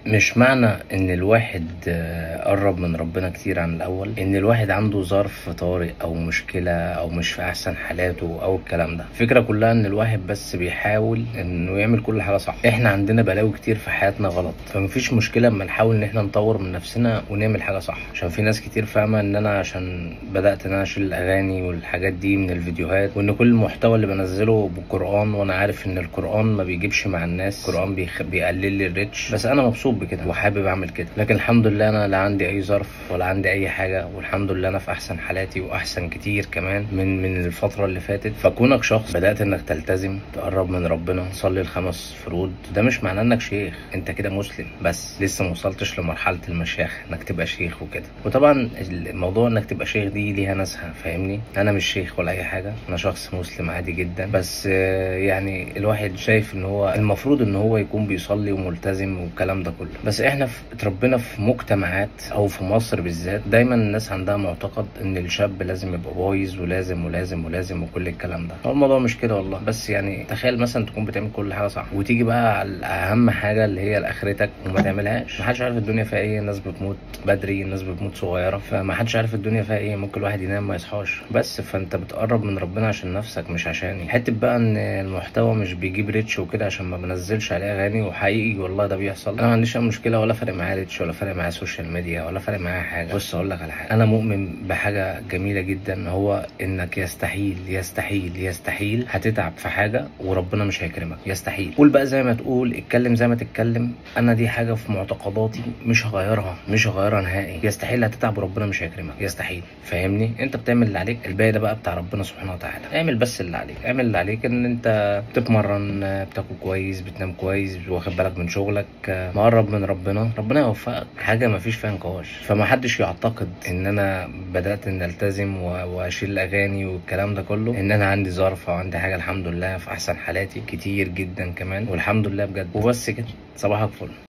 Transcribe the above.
مش معنى ان الواحد قرب من ربنا كتير عن الاول ان الواحد عنده ظرف طارئ او مشكلة او مش في احسن حالاته او الكلام ده. الفكرة كلها ان الواحد بس بيحاول انه يعمل كل حاجة صح. احنا عندنا بلاوي كتير في حياتنا غلط، فمفيش مشكلة اما نحاول ان احنا نطور من نفسنا ونعمل حاجة صح. عشان في ناس كتير فاهمة ان انا عشان بدأت ان انا اشيل الاغاني والحاجات دي من الفيديوهات، وان كل المحتوى اللي بنزله بالقرآن، وانا عارف ان القرآن ما بيجيبش مع الناس، القرآن بيقلل لي ال reach، بس انا مبسوط بكده وحابب اعمل كده. لكن الحمد لله انا لا عندي اي ظرف ولا عندي اي حاجة، والحمد لله انا في احسن حالاتي واحسن كتير كمان من الفترة اللي فاتت. فكونك شخص بدات انك تلتزم، تقرب من ربنا، تصلي الخمس فروض، ده مش معناه انك شيخ، انت كده مسلم بس لسه ما وصلتش لمرحلة المشيخه انك تبقى شيخ وكده. وطبعا الموضوع انك تبقى شيخ دي ليها ناسها، فاهمني؟ انا مش شيخ ولا اي حاجة، انا شخص مسلم عادي جدا، بس يعني الواحد شايف ان هو المفروض ان هو يكون بيصلي وملتزم والكلام ده كله. بس احنا اتربينا في مجتمعات او في مصر بالذات دايما الناس عندها معتقد ان الشاب لازم يبقى بايظ ولازم ولازم ولازم وكل الكلام ده. هو الموضوع مش كده والله. بس يعني تخيل مثلا تكون بتعمل كل حاجة صح وتيجي بقى على اهم حاجة اللي هي اخرتك وما تعملهاش. محدش عارف الدنيا فيها ايه، الناس بتموت بدري، الناس بتموت صغيرة، فما حدش عارف الدنيا فيها ايه، ممكن الواحد ينام ما يصحاش. بس فانت بتقرب من ربنا عشان نفسك مش عشاني. حتة بقى ان المحتوى مش بيجيب reach وكده عشان ما بنزلش عليه اغاني، وحقيقي والله ده بيحصل. انا ما عنديش اي مشكلة، ولا فارق معايا reach ولا فارق معايا social media ولا فارق معايا حاجة. بص اقول لك على حاجة، انا مؤمن بحاجة جميلة جدا، هو انك يستحيل يستحيل يستحيل هتتعب في حاجة وربنا مش هيكرمك. يستحيل. قول بقى زي ما تقول، اتكلم زي ما تتكلم، انا دي حاجة في معتقداتي مش هغيرها، مش هغيرها نهائي. يستحيل هتتعب وربنا مش هيكرمك، يستحيل. فاهمني؟ انت بتعمل اللي عليك، الباقي ده بقى بتاع ربنا سبحانه وتعالى. اعمل بس اللي عليك، اعمل اللي عليك ان انت بتتمرن، بتاكل كويس، بتنام كويس، واخد بالك من شغلك، مقرب من ربنا، ربنا يوفقك. حاجة ما فيش فيها نقاش. فما حدش يعتقد ان انا بدات ان التزم واشيل الاغاني والكلام ده كله ان انا عندي ظرف او عندي حاجة. الحمد لله في احسن حالاتي كتير جدا كمان، والحمد لله بجد. وبس كده، صباحك فل.